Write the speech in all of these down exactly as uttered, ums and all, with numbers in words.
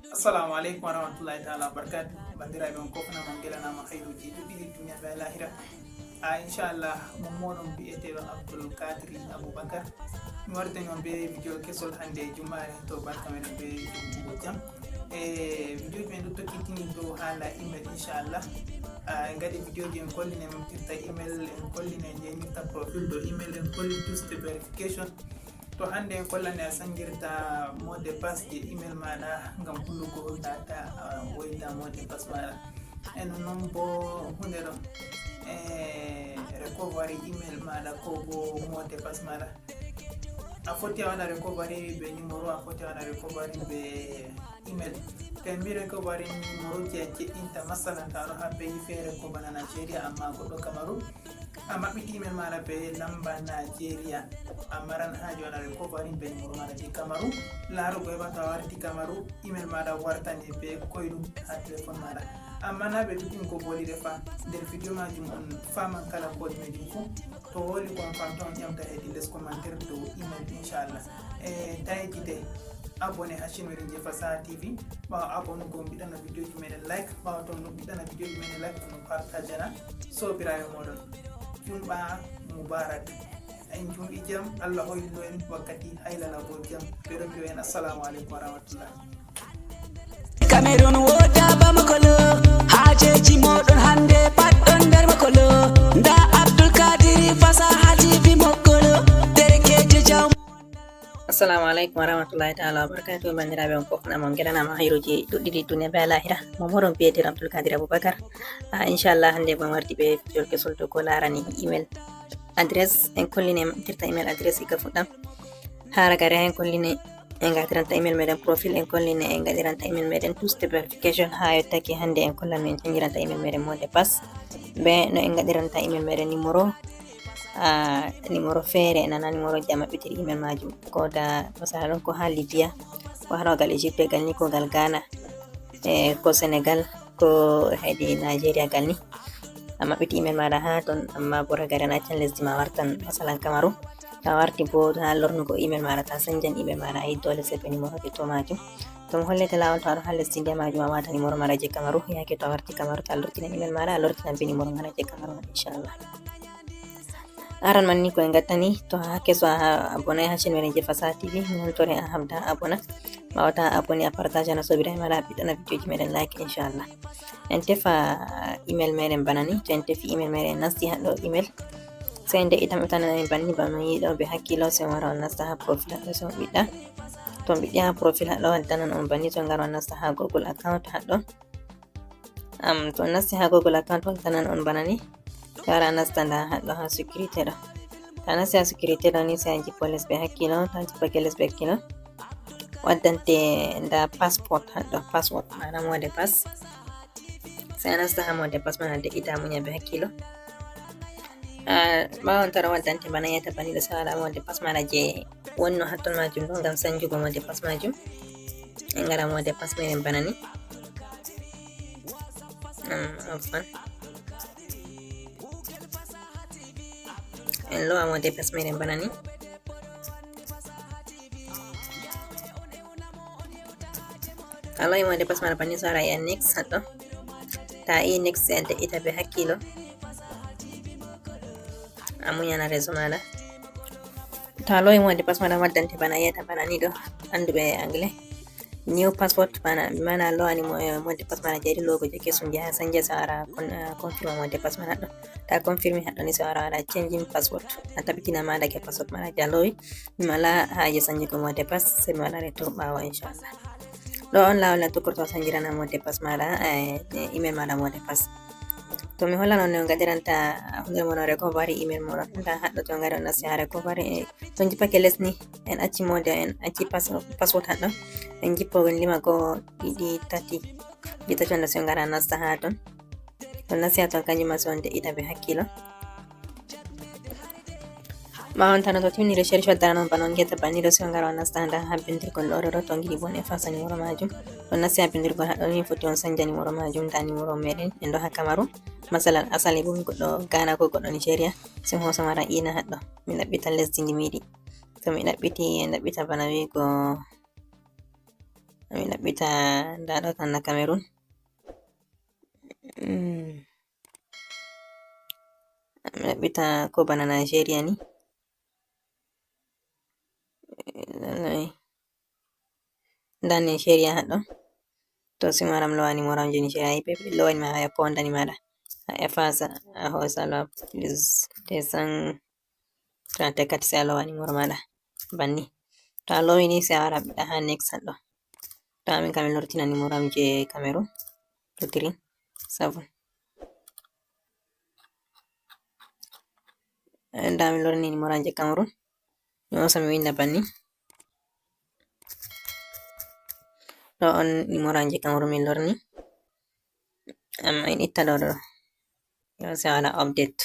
Assalamu aleykum wa rahmatullahi taala wa barakatu. Bandiraɓe, on kofna mon gelanama hayruji ɗuɗɗiɗi duniya be lahira. A, inchallah, mon moɗon biyeteɗo Abdul Kadri Abubakar. Mi warde non be video kesol hande jumare to barka meɗen be jumbugo jam. E video men ɗo tokkitini dow hala email, inchallah. A, en gaɗi videoji, en kolline moftirta email, en kolline jenirta profil dow email, en kolli two step verification. To hande en kollane a sangirta mot de passe je email maɗa ngam hullugo data, a, woyda mot de passe maɗa. E non non bo hunde ɗo, e, recovery email maɗa ko bo mot de passe maɗa. A foti a waɗa recovery be numéro, a foti a waɗa recovery be email. To en mbi recovery numéro je a jeɗɗinta, masalan, to aɗo ha pays feere ko bana Nigeria amma goɗɗo Kamaru, a maɓɓiti email maɗa be lamba Nigeria, a maran haaju waɗa recovery be numéro maɗa je Kamaru. Laarugo heɓa to a warti Kamaru, email maɗa wartane be koyɗum ha téléphone maɗa. Amma na be ɗuɗɗum ko boli de fa. Nder video majum on faman kala code majum fu. To woli ko on famta, on ƴamta hedi les commentaire dow email, inchallah. E, ta yejjite abonné ha chaîne meɗen je Fasaha T V. Ɓawo abonné go on ɓiɗɗana videoji meɗen like. Ɓawo to on ɓiɗɗana videoji meɗen like, on partagana sobiraɓe moɗon. Jumɓa mubarak. En jumɓi jam, Allah hoyno en wakkati haylala go jam. Ɓe ɗon mbiyo en assalamu aleykum wa rahmatullah. Cameroon wooda Bamako lo, haajeeji mooɗon hannde pat ɗon nder Makolo. Nda Abdul Kadiri Fasaha T V Makolo, derekeejo jawmo. Assalamu aleykum wa rahmatullahi taala wa barakatuh. Bandiraɓe, on kofna mon gelanama hayruji ɗuɗɗiɗi duniya be lahira. Mo moɗon biyeteɗo Abdul Kadiri Abubakar. A, inchallah, hannde mo warti be fijol kesol to ko larani email adresse. En kolline tirta email adresse ika fuɗɗam. Haa ragare en kolline en ngaɗiranta email meɗen profil, en kolline en ngaɗiranta email meɗen two step verification. Haa yottake hannde en kollan no en canjiranta email meɗen mot de passe, be no en ngaɗiranta email meɗen numéro, a, numéro feere, nana numéro je a maɓɓitiri email majum. Ko da masala ɗon ko ha Libya, ko ha gal Egypte gal ni, ko gal Ghana, e ko Senegal, ko hedi Nigeria gal ni. A maɓɓiti email maɗa ha ton, amma bo ragare na can lesdi ma wartan, masalan Kamaru. Ta warti bo ha lornugo email maɗa, ta sanjan email maɗa, a yiddo lesde be numéro je to majum. To mo hollete lawol to aɗo ha lesdi nde majum, a wata numéro maɗa je Kamaru. Yake to a warti Kamaru, ta lortinan email maɗa, a lortinan be numéro maɗa je Kamaru, inchallah. Aran man ni ko en gattani, to ha keso a abonné ha chaîne meɗen je Fasaha T V, mi hultore a habda abonné. Ɓawo ta abonné, a partage na sobiraɓe maɗa, a ɓiɗɗana videoji meɗen like, inchallah. En tefa email meɗen bana ni. To en tefi email meɗen, en nasti ha ɗo email. Sey en de'itan ɓe tanan en banni bana on yiɗo be hakkilo, sey on wara on nasta ha profil haɗɗo, sey on ɓiɗɗa. To on ɓiɗɗi ha profil haɗɗo, waddanan on banni, to on ngara on nasta ha Google account haɗɗo. Am, to on nasti ha Google account, waddanan on bana ni. To wara nasta nda haɗɗo ha sécurité ɗo. To a nasti ha sécurité ɗo ni, sey a jippo les be hakkilo, to a jippake les be hakkilo, waddante nda password haɗɗo, password, maana mot de passe. Sey a nasta ha mot de passe man, a de'ita, a munya be hakkilo. A, ɓawo on tara waddante bana yata bani ɗo, sey a waɗa mot de passe maɗa je wonno hatton majum ɗo ngam sanjugo mot de passe majum. En ngara mot de passe meɗen bana ni. Am, afwan. En lowa mot de passe meɗen bana ni. A lowi mot de passe maɗa bana ni, sey a wara a yi'a next haɗɗo. Ta a yi'i next, sey a de'ita be hakkilo. A munyana réseau maɗa. To a lowi mot de passe maɗa, waddante bana yata bana ni ɗo. Anduɓe anglais. New password, mana, mana a lowani mo, eh, mot de passe maɗa je a yiɗi lowugo je kesum je ha sanja, sey a wara kon-, eh, confirme mot de passe maɗa ɗo. Ta confirme haɗɗo ni, sey a wara a waɗa changing password. A tabitina ma dake password maɗa je a lowi. Mi wala haje sanjugo mot de passe, sey mi waɗa retour ɓawo, inchallah. Ɗo on lawol na tokkorto a sanjirana mot de passe maɗa, eh, eh, email maɗa mot de passe. To mi hollan on no on gaɗiranta hunde mon recovery email mon. Nda haɗɗo to on ngari on nasti ha recovery, eh, to on jippake les ni, en acci mot de, en acci pass-, password haɗɗo. En jippo en lima ko ɗiɗi, tati. Je tati on nasti, on ngara nasta ha ton. To on nasti ha ton, kanjum ma sey on de'ita be hakkilo. Ɓawo on tan to timmi recherche waddana non bana on ngeta bana ni ɗo, sey on ngara on nasta nda ha bindirgol ɗo, ɗo, ɗo, to on giɗi bo on efasa numéro majum. To on nasti ha bindirgol haɗɗo ni, foti on sanja numéro majum, nda numéro meɗen, en ɗo ha Kamaru. Masalan, asali bo mi goɗɗo Ghana ko goɗɗo Nigeria, sey mi hosa mara ina haɗɗo. Mi ɗaɓɓita lesdi ndi mi yiɗi. To mi ɗaɓɓiti, en ɗaɓɓita bana wi'ugo Ami ɗaɓɓita nda ɗo tan na Cameroun. Mm. Ami ɗaɓɓita ko bana Nigeria ni. Lallai. Nda Nigeria haɗo. To si maram lowani moram je Nigeria, ibe lowani ma haya ko ndani maɗa. A efasa, a hosa lo, please. Desan trente-quatre, sai a lowa nimoro maɗa. Banni. To a lowi ni, sai a wara a ɓiɗɗa ha next haɗo. To amin kam mi lortina nimoro am je Cameroun. To three, seven. Eh, nda mi lorni nimoro am je Cameroun. Mi hosa mi winda banni. Ɗo on nimoro am je Cameroun mi lorni. Amma en itta ɗo ɗo. Yo, sai a waɗa update.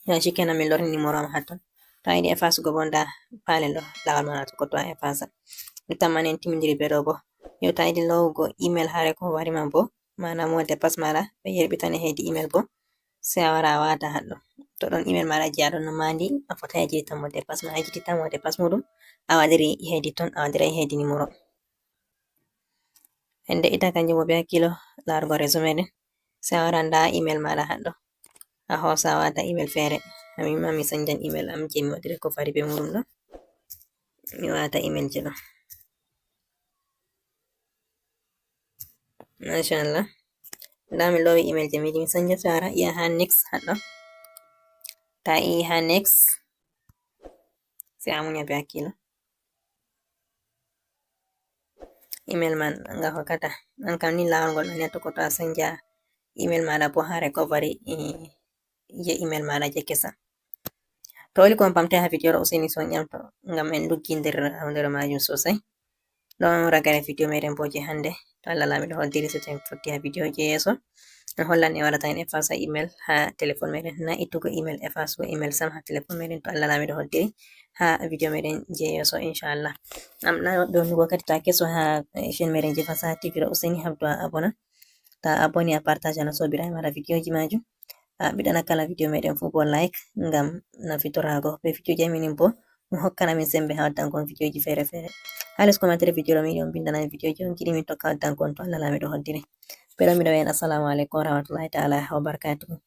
Yo, shikenan, mi lorni nimoro am ha ton. To a yiɗi efasugo bo, nda palel ɗo, lawal man a tokkoto a efasa. Itta man en timindiri be ɗo bo. Yo, to a yiɗi lowugo email ha recovery ma bo, mana mot de passe maɗa, ɓe yerɓitane hedi email bo. Sai a wara a wata haɗo. To ɗon email maɗa je a ɗon no mandi, a fotai a yejjita mot de passe ma, a yejjita mot de passe muɗum, a waɗiri hedi ton, a waɗirai hedi nimoro. Hende ita kanjum bo be hakkilo larugo resume ɗin. Sai a wara nda email maɗa haɗo. A hosa a wata email fere. Amin ma mi sanjan email am je mi waɗiri recovery be muɗum ɗo. Mi wata email je ɗo. Mashallah. Nda mi lowi email je mi yiɗi mi sanja, sai a wara a yi'a ha next haɗo. To a yi'i ha next, sai a munya be hakkilo. Email man nga hokkata. An kam ni lawol ngol ɗon yetto ko to a sanja email maɗa bo ha recovery, eh, je email maɗa je kesa. To weli ko on pamte ha video ɗo, useni son ƴamto ngam en luggi nder hawndere majum sosai. Ɗon ragare video meɗen bo je hande. To Allah lamiɗo hoddiri, se to en fotti ha video je yeso, en hollan en waɗata en efasa email ha telephone meɗen, na ittugo email efasugo email sam ha telephone meɗen, to Allah lamiɗo hoddiri ha video meɗen je yeso, inshallah. Am na ɗon nugo kadi ta keso ha, eh, chaîne meɗen je fasaha T V ɗo, useni habdu a abona. Ta aboni a partage na sobiraɓe maɗa video ji majum. A ɓiɗana kala video meɗen fu bo like ngam na fitorago be video je minin bo mo hokkana min sembe ha waddango on video ji fere fere. Ha les commentaire video ɗo mi yiɗi on bindana video ji on giɗi min tokka waddango on to Allah lamiɗo hoddiri. Be ɗo miɗo wi'a en assalamu alaikum wa rahmatullahi ta'ala wa barakatuhu.